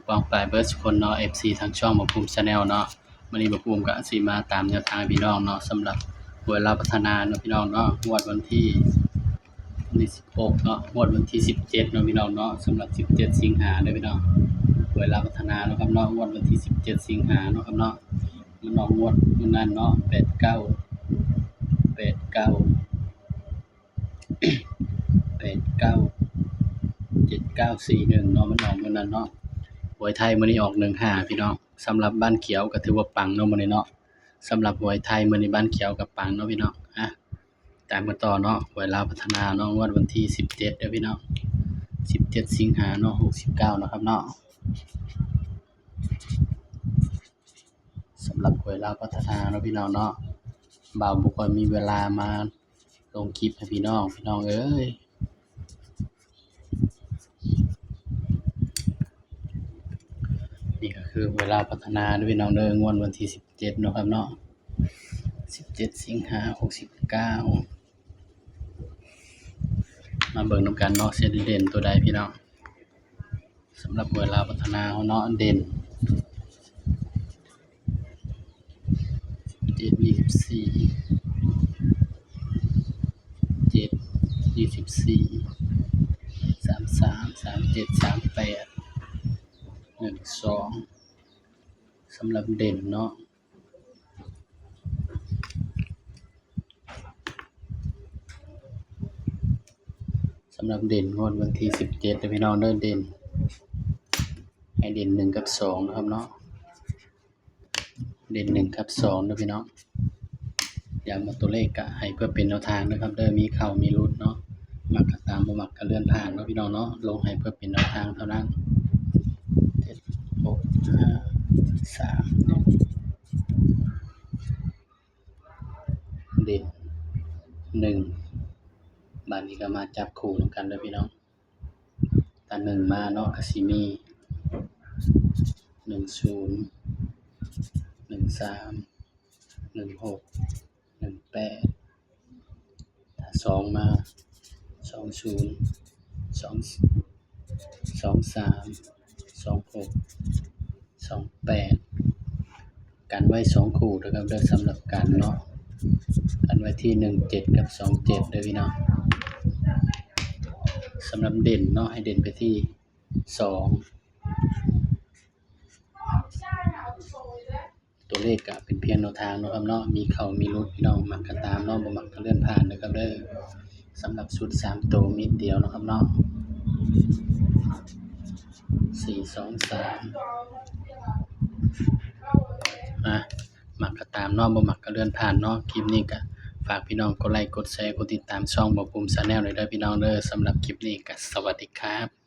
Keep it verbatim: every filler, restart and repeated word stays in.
ป้องปายเบิดสุคนเนาะ เอฟซี ทางช่องบ่าวภูมิ Channel เนาะ มื้อนี้บ่าวภูมิก็สิมาตามแนวทางพี่น้องเนาะ สำหรับหวยลาวพัฒนาเนาะพี่น้องเนาะ งวดวันที่ วันที่สิบหกเนาะ งวดวันที่สิบเจ็ดเนาะพี่น้องเนาะ สำหรับสิบเจ็ดสิงหาเด้อพี่น้อง หวยลาวพัฒนาเนาะครับเนาะ งวดวันที่สิบเจ็ดสิงหาเนาะครับเนาะ มันออกงวดมื้อนั้นเนาะ แปดเก้า แปดเก้า แปดเก้า เจ็ดเก้าสี่หนึ่งเนาะ มันออกมื้อนั้นเนาะ หวยไทยมื้อนี้ออกหนึ่งห้าพี่น้อง สำหรับบ้านเขียวก็ถือว่าปังเนาะมื้อนี้เนาะ สำหรับหวยไทยมื้อนี้บ้านเขียวก็ปังเนาะพี่น้อง อ่ะ ตามกันต่อเนาะ หวยลาวพัฒนาเนาะ งวดวันที่สิบเจ็ดเด้อพี่น้อง สิบเจ็ดสิงหาเนาะ หกสิบเก้าเนาะครับเนาะ สำหรับหวยลาวพัฒนาเนาะพี่น้องเนาะ บ่าวบ่ค่อยมีเวลามาลงคลิปให้พี่น้อง พี่น้องเอ้ย นี่ก็คือหวยลาวพัฒนาเด้อพี่น้องเด้อ งวดวันที่สิบเจ็ดเนาะครับเนาะ สิบเจ็ดสิงหา หกสิบเก้า มาเบิ่งนำกันเนาะ สิเด่นตัวใดพี่น้อง สำหรับหวยลาวพัฒนาเฮาเนาะ เด่น เจ็ด ยี่สิบสี่ เจ็ด ยี่สิบสี่ สามสาม สามเจ็ด สามแปด หนึ่งสอง สำหรับเด่นเนาะ สำหรับเด่นงวดวันที่สิบเจ็ดเด้อพี่น้องเด้อ เด่น ให้เด่นหนึ่งกับสองนะครับเนาะ เด่นหนึ่งกับสองเด้อพี่น้อง ย้ำว่าตัวเลขก็ให้เพื่อเป็นแนวทางนะครับเด้อ มีเข้ามีหลุดเนาะ มักก็ตาม บ่มักก็เลื่อนผ่านเนาะพี่น้องเนาะ ลงให้เพื่อเป็นแนวทางเท่านั้น เจ็ด หก ห้า สาม หนึ่ง เด่น หนึ่ง บาดนี้ก็มาจับคู่นำกันเด้อพี่น้อง ถ้าหนึ่งมาเนาะ ก็สิมี หนึ่งศูนย์ หนึ่งสาม หนึ่งหก หนึ่งแปด ถ้าสองมา สองศูนย์ สอง สองสาม สองหก สองแปด กันไว้สองคู่นะครับเด้อ สำหรับกันเนาะ กันไว้ที่หนึ่งเจ็ดกับสองเจ็ดเด้อพี่น้อง สำหรับเด่นเนาะ ให้เด่นไปที่สอง ตัวเลขก็เป็นเพียงแนวทางเนาะครับเนาะ มีเข้ามีหลุดพี่น้อง มักก็ตามเนาะ บ่มักก็เลื่อนผ่านนะครับเด้อ สำหรับชุดสามตัวเม็ดเดียวเนาะครับเนาะ สี่สองสาม อ่ะ มักก็ตามเนาะ บ่มักก็เลื่อนผ่านเนาะ คลิปนี้ก็ฝากพี่น้องกดไลค์ กดแชร์ กดติดตามช่องบ่าวภูมิ Channel หน่อยเด้อพี่น้องเด้อ สำหรับคลิปนี้ก็สวัสดีครับ